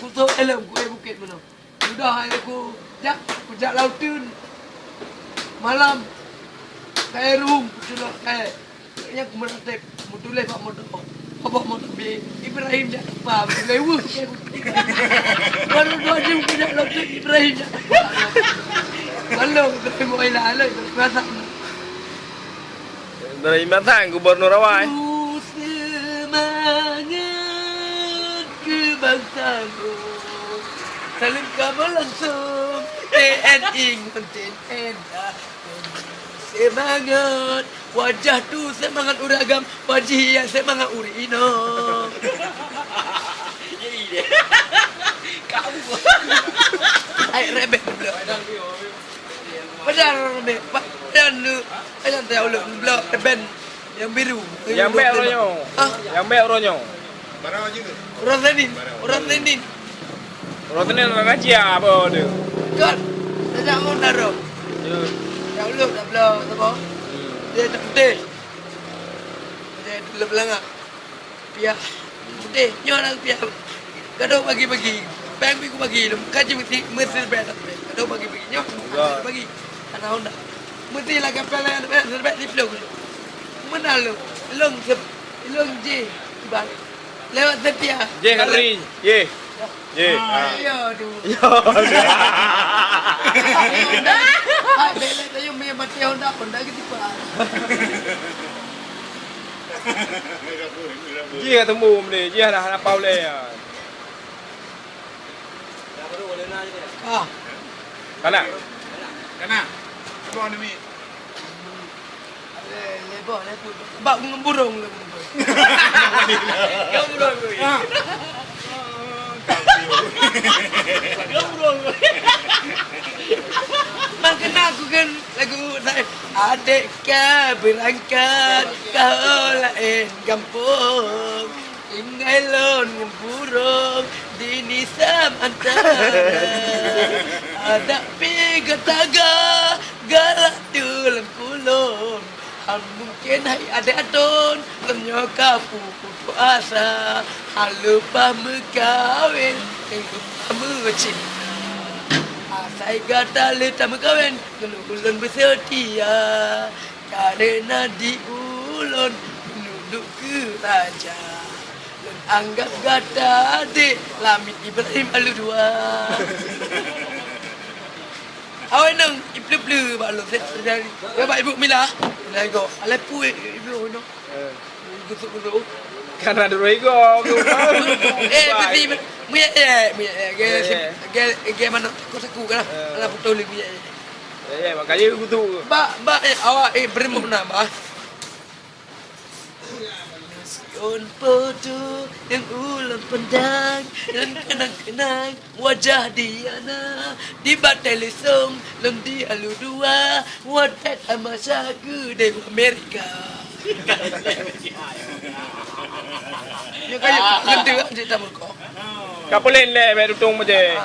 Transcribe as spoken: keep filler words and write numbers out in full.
Untuk elem ku, eh, bukit meunoe. Sudah, eh, ku jak, ku jak laut teun. Malam, kayée ruhueng ku culok kayée. Nyan ku meuratéb, meutuléh bak moto. Bak moto bi, Ibrahim jak teumpat, meutuléh weuh. Baru dua jeuem ku jak laut teun, Ibrahim jak teumpat. Lalu Ibrahim mulai lah, lalu Ibrahim rasa. Dari Matan, Gubernur Awai. Ku seumangat keubangsaan. Salam kamoe langsung T N I ngon T N N. Seumangat. Wajah tu seumangat ureueng agam, wajah hias seumangat ureueng inong. Jadi deh. Kau. Ai rebek. Padahal rebek. Padahal lu. Padahal tak uluk blok reben yang biru. Yang bek uroe nyoe. Hah? Yang bek uroe nyoe. Uroe Senin. Uroe Senin. Uroe Senin na kaji apa tu? Kan. Tajak ngon daro. Ya. Ya uluk dah blok apa? Hmm. Dia tak putih. Dia tu lebelanga. Piah. Putih. Nyoe dah piah. Gadoh bagi-bagi. Peng bagi bagi. Kaji mesti mesti beda. Gadoh bagi-bagi. Nyoe. Enggak. Bagi. Anak Honda. Mesti lah kapal yang serbet di peluk. Mana lu? Long sep. Long je. Bang. Lewat setia. Je kali. Ye. Ye. Ah, ah. Iya tu. Iya. Hai, belek tu yang main mati Honda, Honda gitu, Pak. Jih ka teumbum deh, jih dah lapau lé. Ah. Kana? Kana? Cuba ni mi. Lé, lé boh, lé tu. Bak ngon burung lé. Ngon burung. Ah. Ngon burung. Mangkena aku kan lagu saya. Adek ka berangkat ka laén gampông, tinggai lôn ngon burông di Nisam Antara. Adak pi gata ga galak tu lam kulon, han mungken hai adek adon, lôn nyoe ka pu-, putus asa, han leupah meukawen, han leupah meucinta. Asai gata le tameukawen, ngon ulôn beuseutia. Karena di ulôn meunudok keu raja, lôn anggab gata dek Lamit Ibrahim Aludua. Awai nong, ipleu-pleu bak lôn, set, set, ya, bak ibu Mila. Mila igo. Alai pui ibu nong. Eh. Gusuk-gusuk. Karena dulu igo. Eh, besi, muyek, eh, muyek, eh, ge, ge, ge, mana saku-saku kan? Eh. Alah, betul, muyek, eh. Eh, eh, makanya gusuk. Bak, bak, eh, awak, eh, berembuk na, bah. Kon foto nyang ulôn pandang, nyang kenang-kenang wajah Diana di batèe lisong lôn di Aludua, watèe tamasa keudéh u Amerika. Nyoe ka nyoe, ngeunteuk cit tameuko. Ka pulen lé, bèk tutong meuté.